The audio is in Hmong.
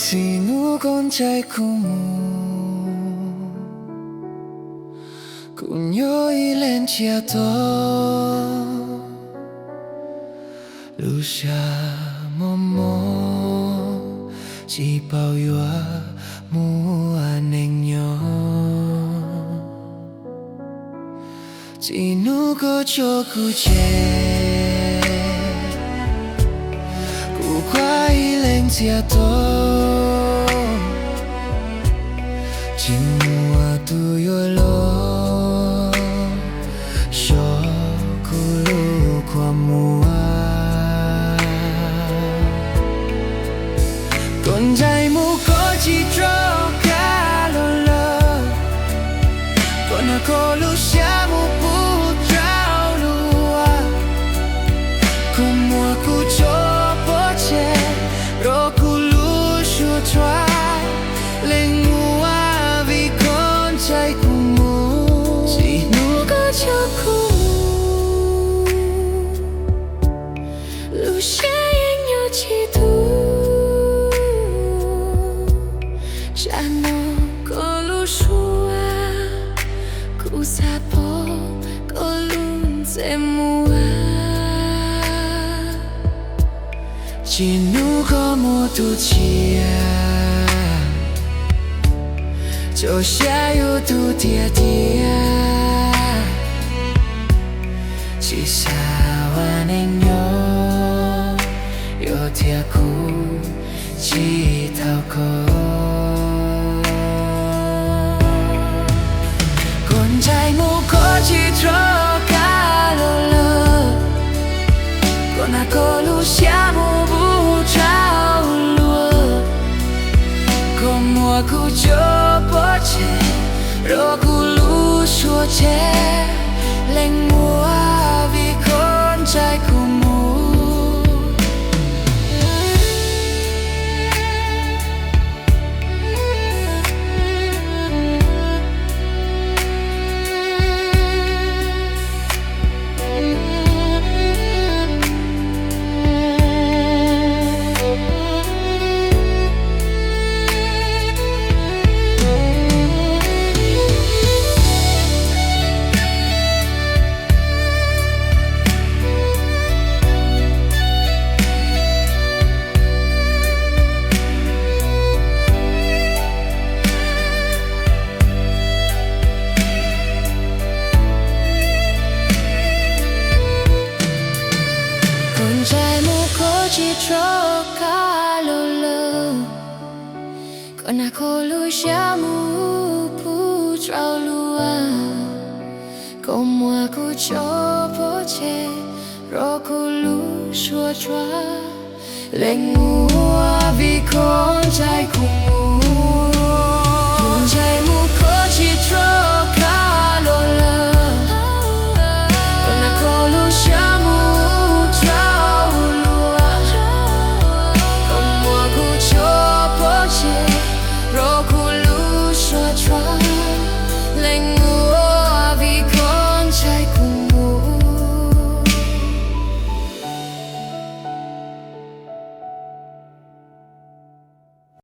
Txij hnub koj ncaim kuv mus, kuv nyob ib leeg txias to. Lub siab mob mob, tsis paub yuav mus ua neej nyob. Txij hnub koj tso kuv tseg, kuv kuj ib leeg txias to. Tsis muaj tus yuav los so kuv lub kua muag. Koj ncaim mus koj tsis rov qab los lawm, koj nag koj lub siab mus puv rau luag. Koj muab kuv tso pov tseg rau kuv lub suab tsuag, lees muab vim koj ncaim kuv mus. Txij hnub koj coj kuv mus, lub siab yeej nyob tsis tu. Tsam no koj lub suab, kuv xav pom koj lub ntsej muag. Txij hnub koj mus tus tsiaj, tso siab yuav tus tiag tiag. Tsis xav ua neej nyob, yuav tias kuv tsis tau koj. Koj ncaim mus koj tsis rov qab los lawm, koj nag koj lub siab mus puv rau luag. Koj muab kuv tso pov tseg rau kuv lub suab tsuag, lees muab vim koj ncaim kuv mus. Koj ncaim mus koj tsis rov qab los lawm, koj nag koj lub siab mus puv rau luag. Koj muab kuv tso pov tseg rau kuv lub suab tsuag, lees muab vim koj ncaim kuv mus. Koj ncaim mus koj tsis rov